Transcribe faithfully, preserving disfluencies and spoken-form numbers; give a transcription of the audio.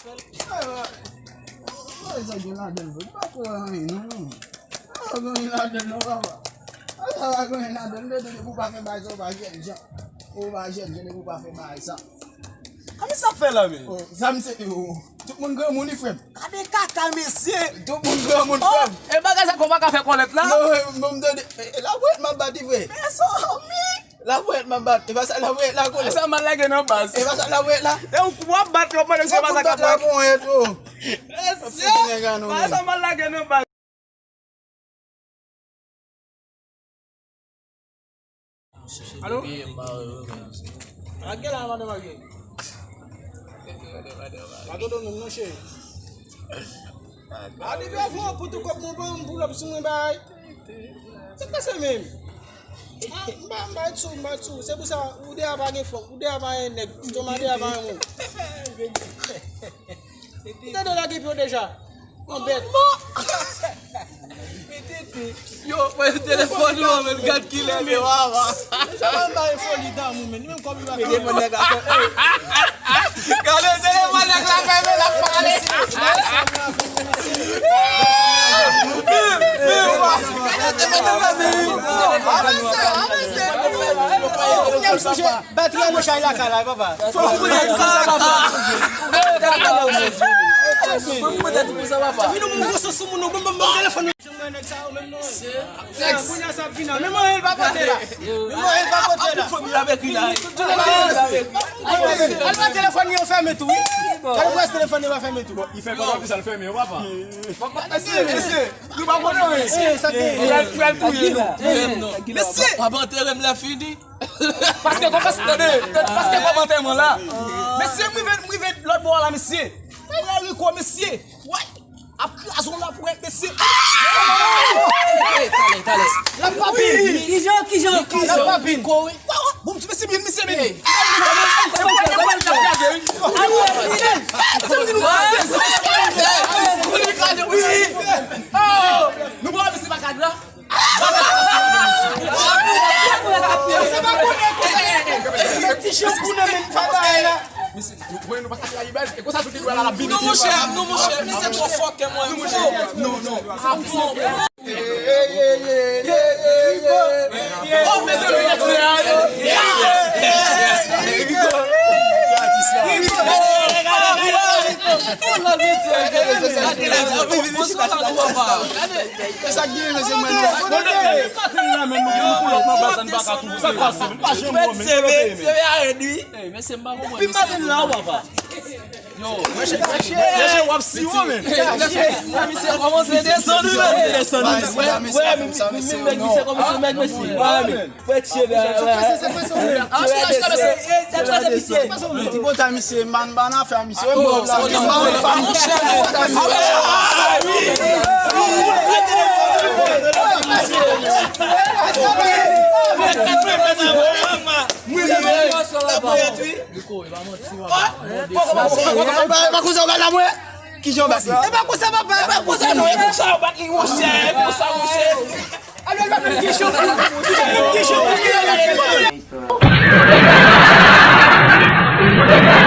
Sa gen ladan l vre? M pa kwè anyen non. Sa pa gen anyen ladan l non, papa. Sa pa gen anyen ladan l, depi w pa fè bagay sa, w pa jèn jan. Ou pa jèn jan, depi w pa fè bagay sa. Kòman sa fè la, men? Oh, sa misye, oh, tout moun granmoun li, frè m. Gade kaka, mesye. Tout moun granmoun, frè m. E bagay sa, kòman ka fè kòlèt la? Non, bon, m tande, e, e, la ponyèt m ap bat li, frè. Mezanmi. La ponyèt m ap bat. E pa sa la ponyèt la, kòlèt. E sa m al lage nan baz. E pa sa la ponyèt la. E ou w ap bat lòt mwen, se pa sa k ap bat. Mesye. Pa sa m al lage nan baz. Alo? Ake la, madan Ake? Pa gen dòmi non, cheri. A, depi avan pou tou kòb mwen, pou, pou lòp sou mwen bay. Sa k pase menm? A, m pa, m pa sou, m pa sou. Se pou sa, ou de a pa gen fòk, ou de a pa gen nèg, toma de a pa gen moun. Ou tande lage pye w deja? Yon bèt. Yo, mwen telefòn ou an, men gad kilè li, papa. Sa pa bay foli damou, men. Li menm kòm li pa. Mete mwen nèg la fè. Gade, telefòn nèg la fè, men l ap pale. Avanse, avanse. Batri a nan chay lakay la, papa. Fò m konnen ki sa papa. Fò m konnen ki sa papa. Vin nou moun gwo sou moun nou, bon, bon, bon, telefòn nou. Janm wè nèg sa yo menm non. Kounye a sa ap vin la. Men mwen, el pa pote la. Men mwen, el pa pote la. Fò m ap ekri la. Al wè telefòn yo fèmen tou, wi. Al wè telefòn yo fèmen tou. Bon, li fè kòman pou sa l fèmen, yo, papa. Mesye, mesye, nou pa konnen, wi. Mesye, sa te. Mesye. W ap antere m lè fini. Paske kòman, tande, tande, paske kòman antèman la. Mesye, m rive, m rive lòt bò a la, mesye. Mwen Rico, mesye. Wè. Ap kraze yon lapwèt, mesye. Talè, talè. L ap papin. Kijan, kijan, kijan? L ap papin. Bon, mesye, mesye, mesye. Nou pa wè mesye pa ka la. Ti chan pou nan men pa bay la. Mesye, nou, nou pa ka trayi bèl. E konsa tout li dwe la, la vini. Non, monchè, non, monchè, misye twò fòkè, mwen. Non, non. Oh, mesye, Mesye, mesye, mesye, a rèd, wi. Mesye, m pa konprann. Depi maten la, papa. Yo, mesye, mesye, w ap siwo, men. Mesye, mesye kòmanse desann, wi, men. Desann, wi. Mesye, mesye, mesye, mesye kòmanse mèg, mesye. Wè, men. Wè, tchye, men. Ti botay, mesye, man, ban afè, mesye. Wè, mwen la. Mwen menm. Rico, e pa manti, papa. Bon, bon, bon, bon, bon, bon. E pa konsa w gade la, mwen. Kijan w bat li? E pa konsa, papa, e pa konsa, non, e konsa w bat li, monchè, e konsa, monchè. Alò, l pa menm kijan, kijan, kijan.